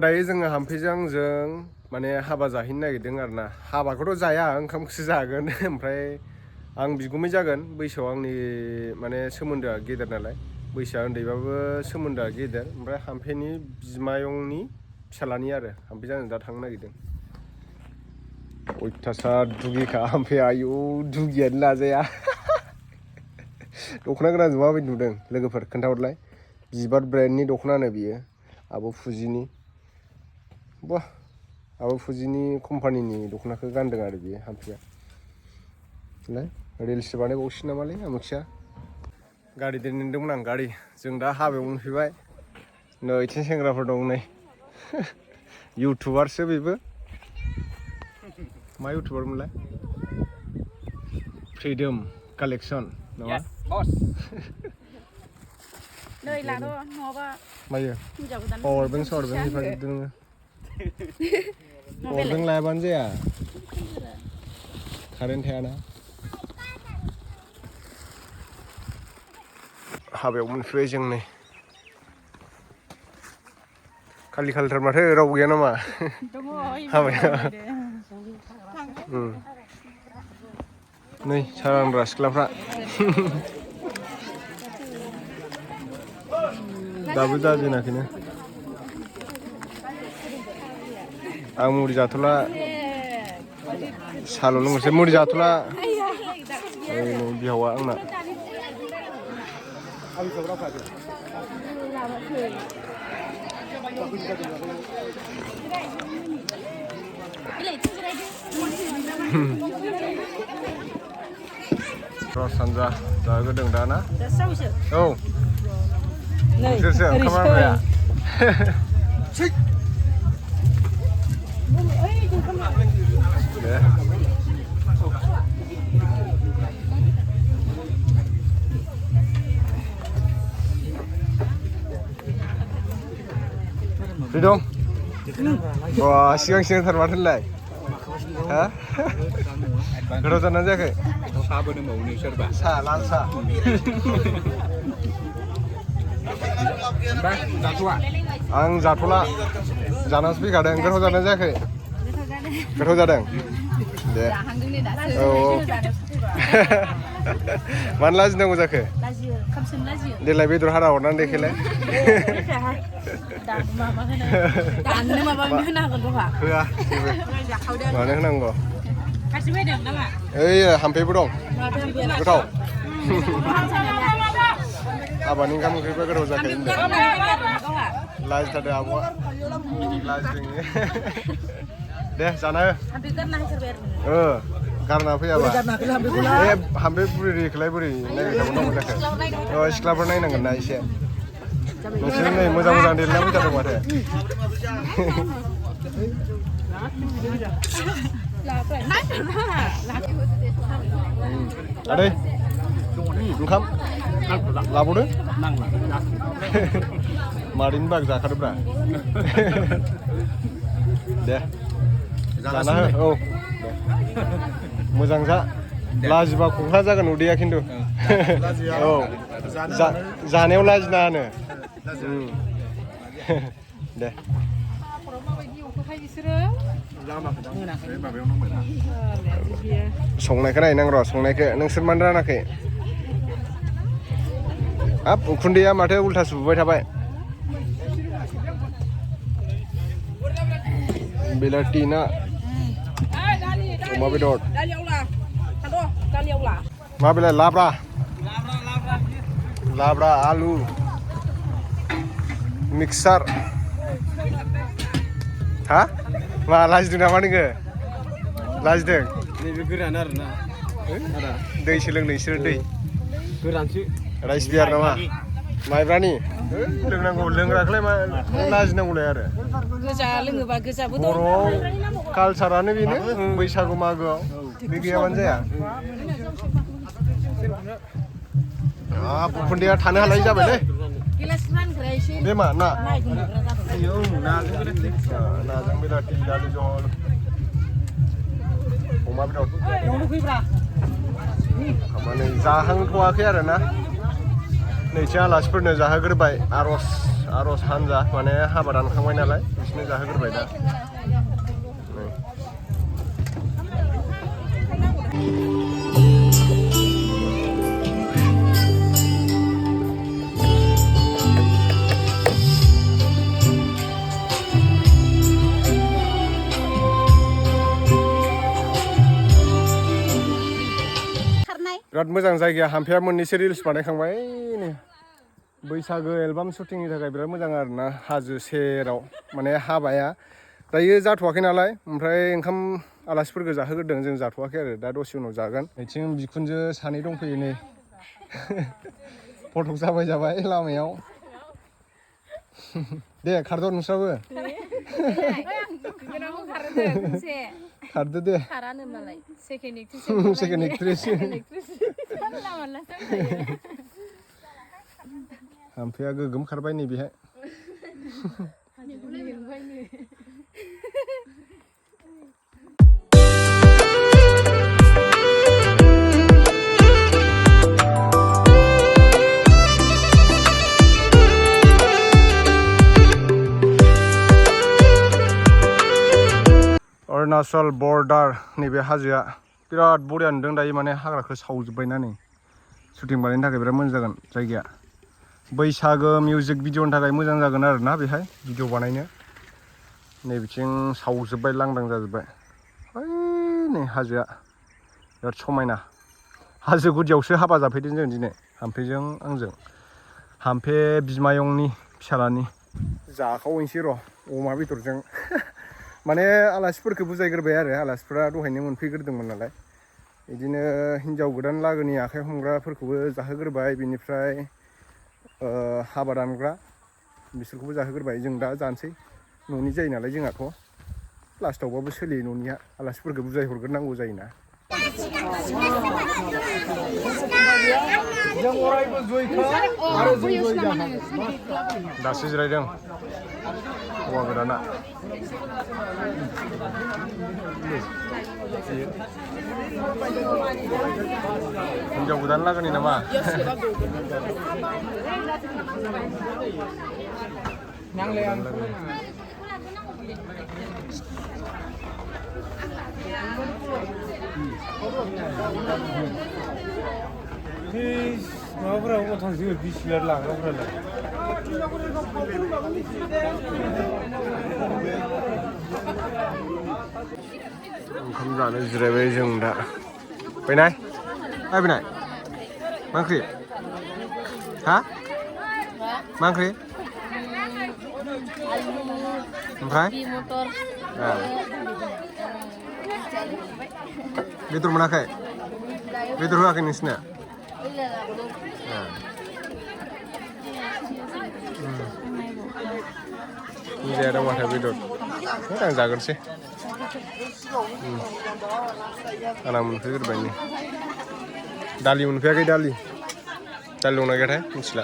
दायो जोङो हाम्फेजों आंजों माने हाबा जाहैनो नागिरदों आरो ना हाबाखौथ' जाया ओंखामखौसो जागोन ओमफ्राय आं बिगुमै जागोन बैसोआव आंनि माने सोमोन्दोआ गेदेर नालाय बैसोआ उन्दैबाबो सोमोन्दोआ गेदेर ओमफ्राय हाम्फेनि बिमायंनि फिसालानि आरो हाम्फेजों आंजों दा थांनो नागिरदों अयथासार दुगिखा हाम्फे आयौ दुगियानो लाजाया दख'ना गोनांजों माबायदि नुदों लोगोफोर खोन्थाहरलाय बिबार ब्रेन्डनि दख'नानो बियो आब' फुजिनि बाह आब' फुजिनि कम्पानिनि दख'नाखौ गानदों आरो बियो हाम्फेया रिल्स बानायबावसिन नामालै आमुखिया गारि दोनदोंमोन आं गारि जों दा हाबायाव मोनफैबाय नै इथिं सेंग्राफोर दं नै इउटुबारसो बेबो मा इउटुबारमोनलाय फ्रिदम कालेक्सन नामा नै लाद' नङाबा मायो पावारबेंक हेफाजाबदों नोङो पावारबेंक लायाबानो जाया कारेन्ट थायाना हाबायाव मोनफैबाय जों नै खालि खालिथार माथो रावबो गैया नामा हाबाया नै साहा रानग्रा सिख्लाफ्रा दाबो जाजेनाखैनो आं मुरि जाथ'ला साल' लोंनोसै मुरि जाथ'ला बिहावा आंना सानजा जागोदों दा ना औ नोंसोरसो ओंखाम रानग्राया दे Freedom. Wah, siang-siang terbatas Hah? Gerotan aja kayak. Sabar nih mau nih serba. Lansa. Bang, jatuh. Ang jatuhlah. Jangan speak ada yang gerotan aja kayak. Gerotan. Deh. Oh. Mana lagi nunggu jaket? Dia lebih durhara orang dekelah. दाननो माबा होनो हागोन बहा होआ मानो होनांगौ गासिबो होदों नामा ओइ हाम्फेबो दं गोथाव हाबानि ओंखाम ओंख्रिबो गोथाव जाखायो लाजिथारदों आब'आ लाजिदों दे जाना हो गारना फैयाबा बे हाम्फे बुरिखौलाय बोरै नायबाय थाबावनांगौ जाखो सिख्लाफोर नायनांगोन ना एसे नोंसोर नै मोजां देरना फैथारदों माथो आदै ओंखाम लाबावदो मादैनि बाग जाखादोब्रा दे जाना हो औ मोजां जा लाजिबा खंख्ला जागोन उदैया खिन्थु औ जानायाव लाजिनाङानो दे संनायखौ नायनांग' र' संनायखौ नोंसोर मानो रानाखै हाब उखुन्दैया माथो उल्था सुबुबाय थाबाय बिलाथि ना अमा बेदर मा बिलाइ लाब्रा आलु मिक्सार हा मा लाजिदों नामा नोङो लाजिदों नैबे गोरान आरोना दै सोलों नोंसोरो दै गोरानसो राइस बियार नामा माइब्रानि लोंनांगौ लोंग्राखौलाय मा लाजिनांगौलाय आरो गोजा लोङोबा गोजाबो दं बर'आव कालसारानो बेनो बैसागु मागोआव बे गैयाबानो जाया उखुन्दैया थानो हालायै जाबायलै बे मा ना नाजों बिलाथि दालि जहल अमा बेदर माने जाहांथ'वाखै आरो ना नैथि आलासिफोरनो जाहोग्रोबाय आर'ज आर'ज हानजा माने हाबा दानखांबाय नालाय बिसोरनो जाहोग्रोबाय दा नै बिराद मोजां जायगाया हाम्फेया मोननैसो रिल्स बानायखांबाय नै बैसागो एलबाम शुटिंनि थाखाय बिराद मोजां आरोना हाजो सेराव माने हाबाया दायो जाथ'वाखै नालाय ओमफ्राय ओंखाम आलासिफोरखौ जाहोग्रोदों जों जाथ'वाखै आरो दा दसे उनाव जागोन बिथिं बिखुनजो सानै दंफैयो नै फटक जाबाय लामायाव दे खारद' नोंस्राबो खारदो दे खारानो मालाय सेकेन्ड एक्ट्रेस हाम्फेया गोगोम खारबाय नै बेहाय अरुणाचल बर्डार नैबे हाजोआ बिराद बरिया नुदों दायो माने हाग्राखौ सावजोब्बायना नै शुटिं बानायनो थाखाय बिराद मोजां जागोन जायगाया बैसागो मिउजिक भिडिअनि थाखाय मोजां जागोन आरोना बेहाय भिडिअ बानायनो नै बिथिं सावजोब्बाय लांदां जाजोब्बाय नै हाजोआ बिराद समायना हाजो गुदियावसो हाबा जाफैदों जों दिनै हाम्फेजों आंजों हाम्फे बिमायंनि फिसालानि जाखावहैनोसै र' अमा बेदरजों माने आलासिफोरखौ बुजायग्रोबाय आरो आलासिफोरा दहायनो मोनफैग्रोदोंमोन नालाय बिदिनो हिन्जाव गोदान लागोनि आखाइ हमग्राफोरखौबो जाहोग्रोबाय बिनिफ्राय हाबा दानग्रा बिसोरखौबो जाहोग्रोबाय जों दा जानोसै न'नि जायो नालाय जोंहाथ' लास्टावबाबो सोलियो न'निया आलासिफोरखौ बुजायहरग्रोनांगौ जायोना दासो जिरायदों हौवा गोदाना हिन्जाव गोदान लागोनि नामा माबाफोराबो थांसै बिसिलार लाग्राफोरालाय ओंखाम जानो जिरायबाय जों दा फैनाय फैनाय मा ओंख्रि हा मा ओंख्रि ओमफ्राय बेदर मोनाखै बेदर होआखै नोंसिना जाया दं माथो बेदर आं जाग्रोसै आंना मोनफैग्रोबाय नै दालि मोनफैयाखै दालि दंना गैयाथाय मिथिला